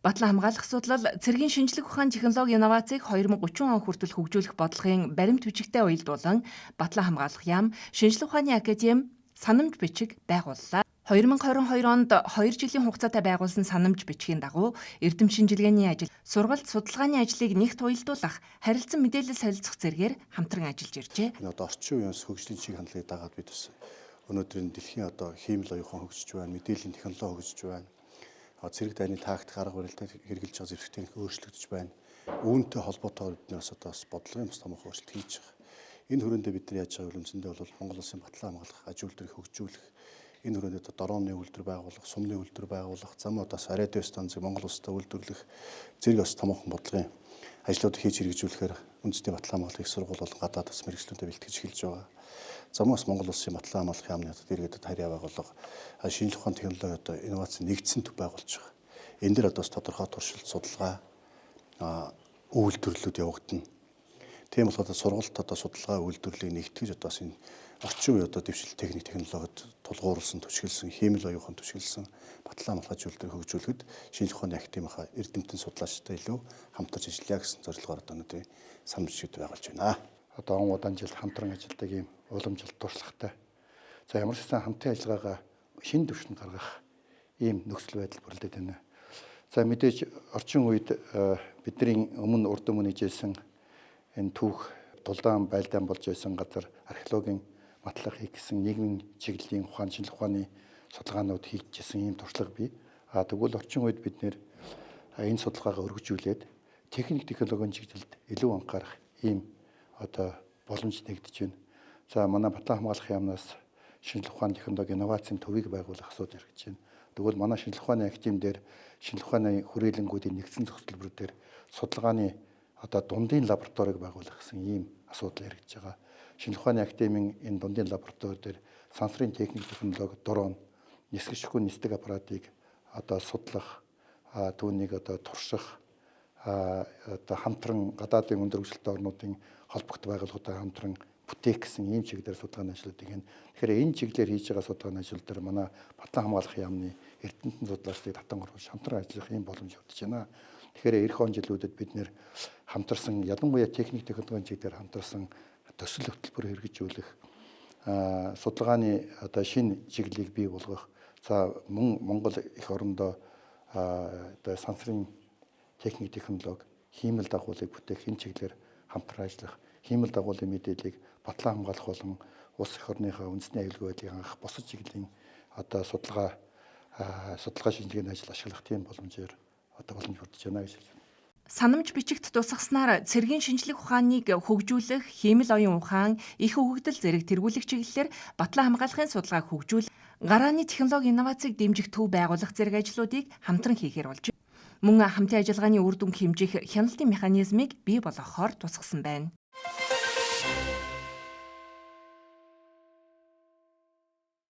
Батлан хамгаалах судлал цэргийн шинжлэх ухаан, технологи, инновацийг 2030 он хүртэл хөгжүүлэх бодлогын баримт бичигтэй уялдуулан Батлан хамгаалах яам, шинжлэх ухааны академи санамж бичиг байгууллаа. 2022 онд 2 жилийн хугацаатай байгуулсан санамж бичгийн дагуу эрдэм шинжилгээний ажил, сургалт судалгааны ажлыг нэгт уялдуулах, харилцан мэдээлэл солилцох зэргээр хамтран ажиллаж иржээ. Энэ одоо орчин үеийн хөгжлийн чиг хандлагыг дагаад бид бас өнөөдрийн дэлхийн одоо хиймэл оюун ухаан хөгжиж байна, мэдээллийн технологи хөгжиж байна. Цэрэг дайны тактик, арга барилтай хэрэгжилж байгаа зэвсэгтэй өөрчлөгдөж байна. Үүнтэй холбоотойгоор бидний бас одоо бас бодлогын бас томоохон өөрчлөлт хийж байгаа. Энэ хүрээндээ бид нар яаж байгаа вэ? Үндсэндээ бол Монгол улсын батлан хамгаалах аж үйлдвэрийг хөгжүүлэх, энэ хүрээнд одоо дроны үйлдвэр байгуулах, сумны үйлдвэр байгуулах, зам одоо бас радио станцыг Монгол улстай үйлдвэрлэх зэрэг бас томоохон бодлогын ажлуудыг хийж хэрэгжүүлэхээр үндэсний батлан хамгаалах их сургууль болон гадаад бас мэргэжлүүдэд бэлтгэж эхэлж байгаа. Замаас Монгол улсын батлан хамгаалах яамны дэргэдэд харьяа байгууллага, шинжлэх ухааны технологи одоо инновац нэгдсэн төв байгуулж байгаа. Энэ дэр одоо бас тодорхой туршилт, судалгаа, үйлдвэрлэлүүд явагдана. Тийм болохоор сургалт, одоо судалгаа, үйлдвэрлэлийг нэгтгэж одоо бас энэ орчин үеийн одоо дэвшил техник технологид тулгуурласан, түшгэлсэн, хиймэл оюун ухаан түшгэлсэн батлан хамгаалах үйлдвэрийг хөгжүүлэхэд шинжлэх ухааны академийнхаа эрдэмтэн судлаачтай илүү хамтарч ажиллая гэсэн зорилгоор одоо өнөөдрийн санал бичгийг байгуулж байна. Одоо он удаан жил хамтран ажилладаг ийм уламжлалт туршлагатай. За, ямар ч гэсэн хамтын ажиллагаагаа шинэ түвшинд гаргах ийм нөхцөл байдал бүрдээд байна. За, мэдээж орчин үед бидний өмнө урд өмнө ижээсэн энэ түүх тулдаан байлдаан болж байсан газар археологийн батлах хийх гэсэн нийгмийн чиглэлийн ухаан, шинжлэх ухааны судалгаанууд хийгдчихсэн ийм туршлага бий. А тэгвэл орчин үед бид нэр энэ судалгаагаа өргөжүүлээд техник технологийн чиглэлд илүү анхаарах ийм одоо боломж нэгдэж байна. За, манай Батлан хамгаалах яамнаас шинжлэх ухааны, технологи, инновацийн төвийг байгуулах асуудал яригдж байна. Тэгвэл манай шинжлэх ухааны академи дээр шинжлэх ухааны хүрээлэнгүүдийн нэгдсэн зохицолбор дээр судалгааны одоо дундын лабораторийг байгуулах гэсэн ийм асуудал яригдж байгаа. Шинжлэх ухааны академийн энэ дундын лаборатори дээр сансрын техник технологи, дрон, нисгэшгүй нисдэг аппаратыг одоо судлах, түүнийг одоо турших, одоо хамтран гадаадын өндөр хөгжилтэй орнуудын холбогд байгууллагуудтай хамтран бүтээх гэсэн ийм чиглэлээр судалгааны ажлуудыг хийн. Тэгэхээр энэ чиглэлээр хийж байгаа судалгааны ажил дээр манай Батлан хамгаалах яамны эрдэмтэн судлаачдыг татан оруулж хамтран ажиллах ийм боломж өгдөж байна. Тэгэхээр эх он жилүүдэд бид нэр хамтарсан, ялангуяа техник технологийн чиглэлээр хамтарсан төсөл хөтөлбөр хэрэгжүүлэх, судалгааны одоо шинэ чиглэлийг бий болгох, за мөн Монгол эх орондоо одоо сансрын техник технологи, хиймэл дагуулыг бүтээх энэ чиглэлээр хамтран ажиллах, хиймэл дагуулын мэдээллийг батлан хамгаалах болон улс эх орныхоо үндэсний аюулгүй байдлыг хангах бусад чиглэлийн одоо судалгаа шинжилгээний ажил ашиглах тийм боломжоор одоо боломж бүрдэж байна гэж хэлж байна. Санамж бичигт тусгаснаар цэргийн шинжлэх ухааныг хөгжүүлэх, хиймэл оюун ухаан, их өгөгдөл зэрэг тэргүүлэх чиглэлээр батлан хамгаалахын судалгааг хөгжүүл, гарааны технологи, инновацийг дэмжих төв байгуулах зэрэг ажлуудыг хамтран хийхээр болж мөн хамтын ажиллагааны үр дүнг хэмжих хяналтын механизмыг бий болгохоор тусгасан байна.